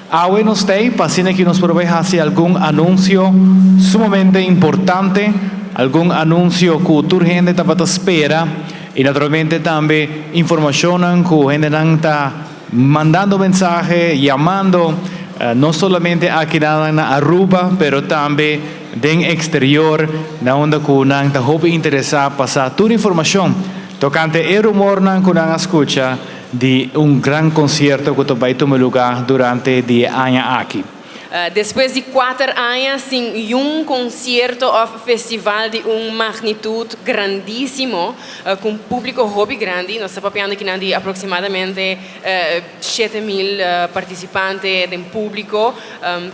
Awe nos t'ey pa asina cu nos por bay haci algun anuncio sumamente importante, algun anuncio cu tur hende tabata spera y naturalmente tambe informacionnan cu hendenan ta mandando mensahe, yamando, no solamente akinan na Aruba, pero tambe den exterior, na unda cu nan ta hopi interesa pa sa tur informacion tocante e rumornan cu nan a scucha di un gran concierto cu ta bay tuma lugar durante di e aña aki. Despues di kuater aña sin yun concierto of festival di un magnitud grandisimo cu un publico hopi grandi, nos ta papiando kinan di aproximadamente 7000 participante den publico,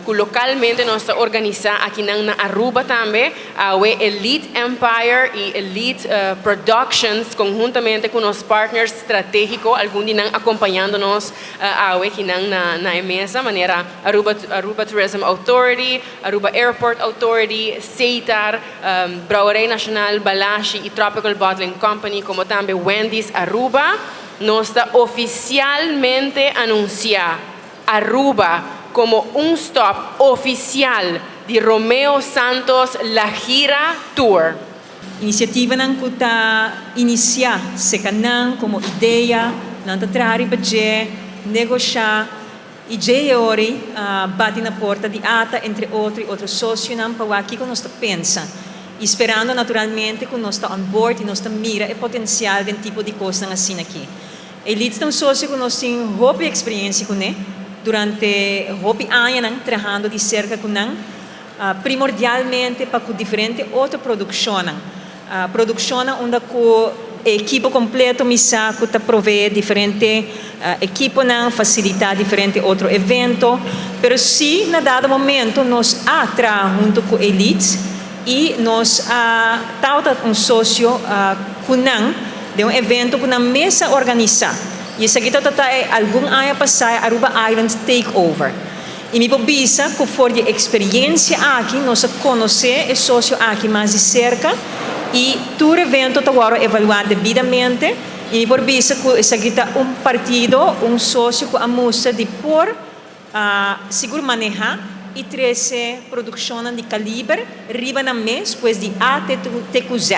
cu localmente nos ta organisa akinan na Aruba tambe. Awe Elite Empire y Elite Productions conhuntamente cu nos partners strategico, algun di nan acompañando nos awe kinan na e mesa, manera Aruba Tourism Authority, Aruba Airport Authority, SETAR, Brouwerij Nacional Balashi y Tropical Bottling Company, como tambe Wendy's Aruba, nos ta oficialmente anuncia Aruba como un stop oficial di Romeo Santos La Gira Tour. Inisiativanan ku ta inisiá seka nan komo idea, nan ta traha riba dje, negoshá i dje e ora ei bati na porta di ata entre otro i otro sosionan pa wak kiko nos ta pensa i sperando naturalmente ku nos ta on board i nos ta mira e potensial den tipo di kosnan asina aki. Elite ta un sosio ku nos tin hopi eksperiencia kuné durante hopi añanan trahando di serka ku nan, primordialmente pa ku diferente otro produkshonnan. Produkshonnan unda ku e ekipo kompleto mi sa ku ta proveé diferente ekiponan, fasilitá diferente otro evento, pero si na dado momento nos a traha huntu ku Elite i nos a tabata un sosio ku nan den un evento ku nan mes a organisá i esaki tabata ta e algun aña pasá e Aruba Island Takeover. I mi por bisa ku for di e eksperiencia aki nos a konosé e sosio aki mas di serka i tur evento ta wòrdu evaluá debidamente i mi por bisa ku esaki ta un partido, un sosio ku a mustra di por sigur manehá i trese produkshonnan di kaliber riba nan mes, pues di A te ku Z.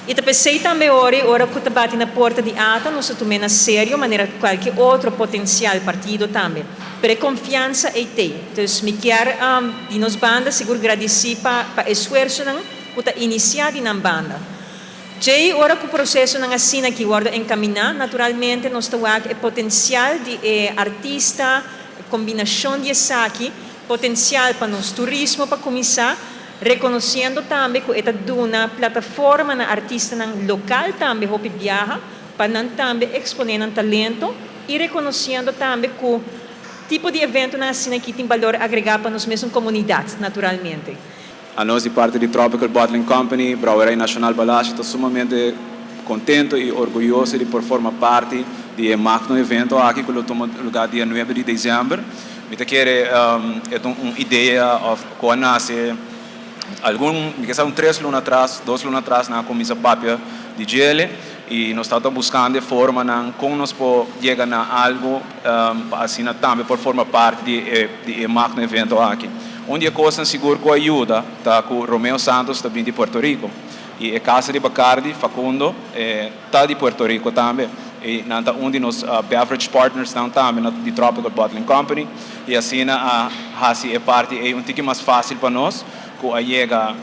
I ta p'esei tambe ora i ora ku ta bati na porta di ata nos ta tum'é na serio manera kualke otro potensial partido tambe. Pero e konfiansa ei t'ei. Dus mi kier di nos banda sigur gradisí pa pa esfuersonan ku ta inisiá di nan banda. Djei ora ku prosesonan asina aki wòrdu enkaminá, naturalmente nos ta wak e potensial di e artista, kombinashon di esaki, potensial pa nos turismo pa kuminsá, Reconociendo tambe cu e ta duna plataforma na artistanan local tambe hopi biaha pa nan tambe expone nan talento y reconociendo tambe cu tipo di eventonan asina aki tin balor agrega pa nos mesun comunidad, naturalmente. Anos di parti di Tropical Bottling Company, Brouwerij Nacional Balashi ta sumamente contento y orguyoso di por forma parti di e magno evento aki cu lo tuma lugar dia nuebe di december. Mi ta kere e ta un idea of ku a nase algun, mi ke sa un tres luna atras, dos luna atras nan a kuminsá papia di djele i nos tabata buskando e formanan kon nos por yega na algu pa asina tambe por forma parti di e di e magno evento aki. Un di e kosnan sigur ku a yuda ta ku Romeo Santos ta bin di Puerto Rico i e kasa di Bacardi, Facundo, ta di Puerto Rico tambe y nan ta un di nos beverage partners nan tambe na di Tropical Bottling Company y asina a haci e parti ey un tiki mas facil pa nos cu a yega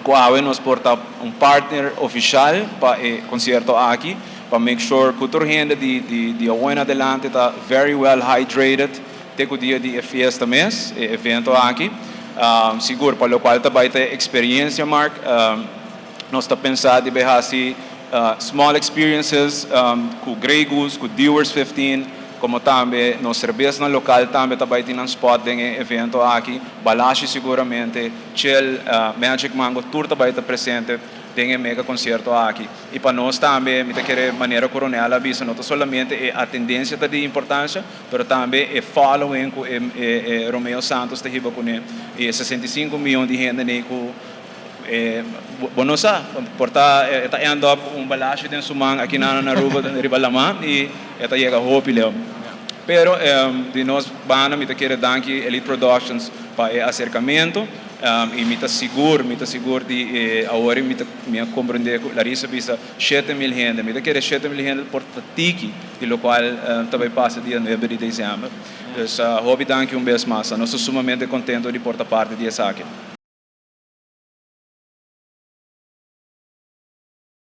cu awe nos por ta un partner oficial pa e concierto aki pa make sure cu tur hende di di di awo en adelante ta very well hydrated te cu dia di e fiesta mes, e evento aki. Sigur pa locual ta bay ta e experiencia Mark. Nos ta pensa di bay haci small experiences cu Grey Goose, cu Dewar's 15, como tambe nos cerbesnan local tambe ta bay tin nan spot den e evento aki. Balashi siguramente, Chill, Magic Mango tur ta bay ta presente den e mega concierto aki. Y pa nos tambe mi ta kere manera cu Ronel a bisa no ta solamente e atendencia ta di importancia, pero tambe e following cu e Romeo Santos ta hiba cune y e 65 miyon di hende ney cu Bo no sa, por ta e ta end up un balashi den su man aki na Aruba riba laman y e ta yega hopi leu. Pero di nos banda, mi kier danki Elite Productions pa e acercamento y mi ta sigur di awor mi ta comprende cu Larissa a bisa 7 mil hende. Mi kier 7 mil hende por tiki, di locual tambe pasa dia 9 di december. Dus hopi danki un bes mas. Nos ta sumamente contento di por ta parti di esaki.